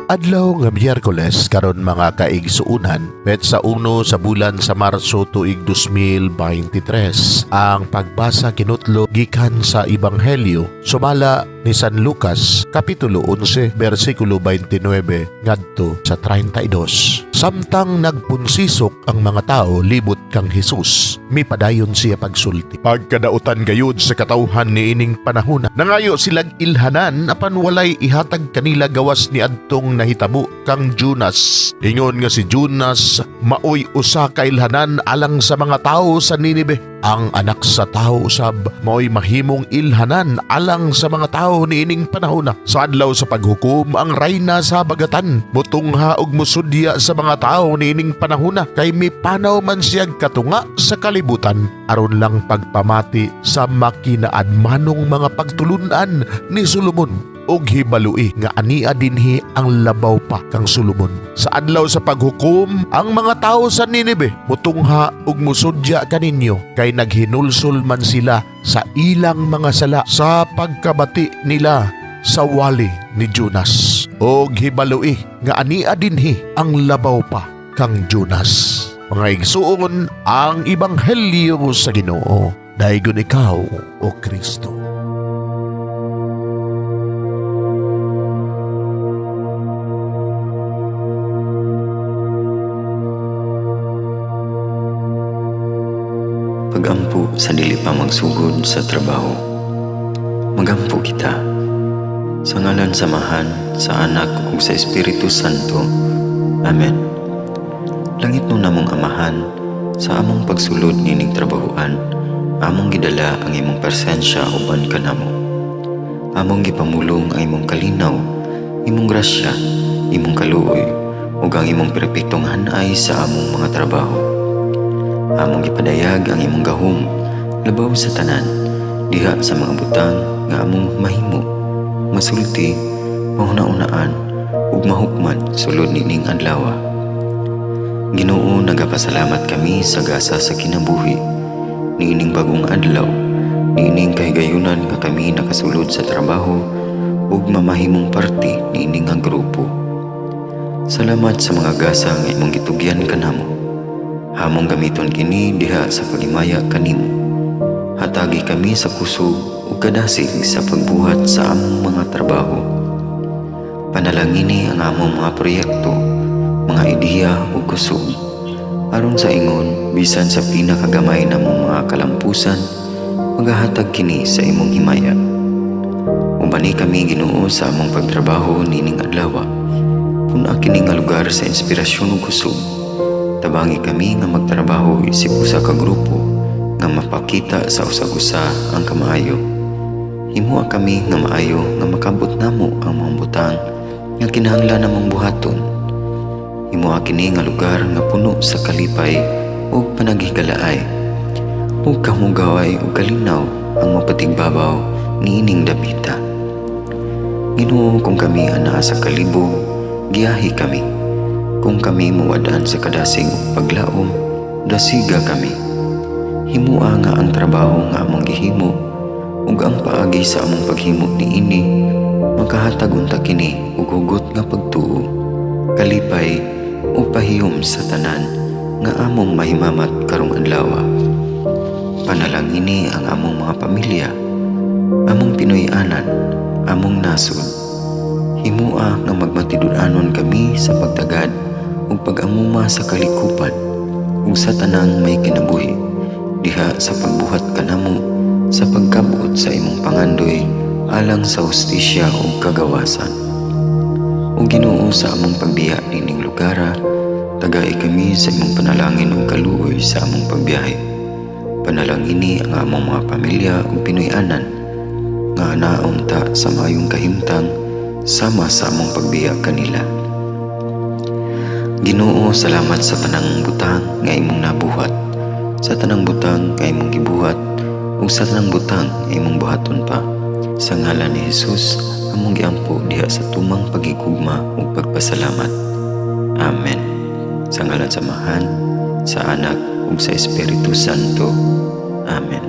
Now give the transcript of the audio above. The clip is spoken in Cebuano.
Adlaw nga Miyerkules karon, mga kaigsuunan, petsa 1 sa bulan sa Marso tuig 2023. Ang pagbasa kinutlo gikan sa Ebanghelyo sumala ni San Lucas, kapitulo 11, bersikulo 29 ngadto sa 32. Samtang nagpunsisok ang mga tao libot kang Hesus, mipadayon siya pagsulti. Pagkadautan gayud sa katawhan niining panahona. Nangayo silag ilhanan apan walay ihatag kanila gawas ni adtong nahitabo kang Jonas. Ingon nga si Jonas maoy usa ka ilhanan alang sa mga tawo sa Ninive. Ang Anak sa Tawo usab maoy mahimong ilhanan alang sa mga tawo niining panahona. Sa Adlaw sa Paghukom, ang rayna sa habagatan mutungha og musudya sa mga tawo niining panahona kay mipanaw man siyag katunga sa kalibutan aron lang pagpamati sa makinaadmanong mga pagtulunan ni Solomon, og hibalui nga ania dinhi ang labaw pa kang Solomon. Sa Adlaw sa Paghukom, ang mga tao sa Ninive mutungha ug musudya kaninyo kay naghinulsol man sila sa ilang mga sala sa pagkabati nila sa wali ni Jonas. Og hibalui nga ania dinhi ang labaw pa kang Jonas. Mga igsuon, ang ebanghelyo sa Ginoo. Daygon ikaw, O Kristo. Pagampo sa dili pa magsugod sa trabaho. Magampo kita. Sa ngalan sa Amahan, sa Anak ug sa Espiritu Santo. Amen. Langitnon namong Amahan, sa among pagsulod nining trabahoan, among gidala ang imong presensya uban kanamo. Among gipamulong ang imong kalinaw, imong grasya, imong kaluoy, ug ang imong perpektong hanay sa among mga trabaho. Among gipadayag ang imong gahom labaw sa tanan diha sa mga butang nga among mahimo, masulti, mahuna-unaan ug mahukman sulod nining adlaw. Ginoo, nagapasalamat kami sa gasa sa kinabuhi niining bagong adlaw, niining kahigayunan nga kami nakasulod sa trabaho ug mamahimong parte niini nga grupo. Salamat sa mga gasa nga imong gitugyan kanamo. Among gamiton kini diha sa paghimaya kanimo. Hatagi kami sa kusog ug kadasig sa pagbuhat sa among mga trabaho. Panalangini ang among mga proyekto, mga ideya ug kusog. Aron sa ingon, bisan sa pinakagamay namong mga kalampusan, magahatag kini sa imong himaya. Ubani kami, Ginoo, sa among pagtrabaho nining adlaw. Pun-a kini nga lugar sa inspirasyon ug kusog. Tabangi kami nga magtrabaho isip usa ka grupo nga mapakita sa usag-usa ang kamaayo. Himoa kami nga maayo nga makabot namo ang mga butang nga kinahanglan namong buhaton. Himoa kini nga lugar nga puno sa kalipay ug panaghigalaay. Ug kahugaway ug kalinaw ang mapatigbabaw niining dapita. Ginoo, kung kami anaa sa kalibog, giyahi kami. Kung kami muwad-an sa kadasig ug paglaom, dasiga kami. Himua nga ang trabaho nga among gihimo ug ang paagi sa among paghimo niini makahatag unta kini og hugot nga pagtuo, kalipay ug pahiyom sa tanan nga among mahimamat karong adlaw. Panalangini ang among mga pamilya, among Pinoy-anan, among nasod. Himua nga magmatinud-anon kami sa pagtagad ug pag-amuma sa kalikupan ug sa tanang may kinabuhi diha sa pagbuhat kanamo sa pagkabot sa imong pangandoy alang sa hustisya ug kagawasan. O Ginoo, sa among pagbiya nining lugara, tagai kami sa imong panalangin ug kaluoy sa among pagbiyahe. Panalangini ang among mga pamilya ug Pinoy-anan nga naunta sa maayong kahimtang sama sa among pagbiya kanila. Ginoo, salamat sa tanang butang nga imong nabuhat, sa tanang butang nga imong gibuhat, ug sa tanang butang nga imong buhaton pa. Sa ngalan ni Jesus, among giampo diha sa tumang pagigugma ug pagpasalamat. Amen. Sa ngalan sa Amahan, sa Anak ug sa Espiritu Santo. Amen.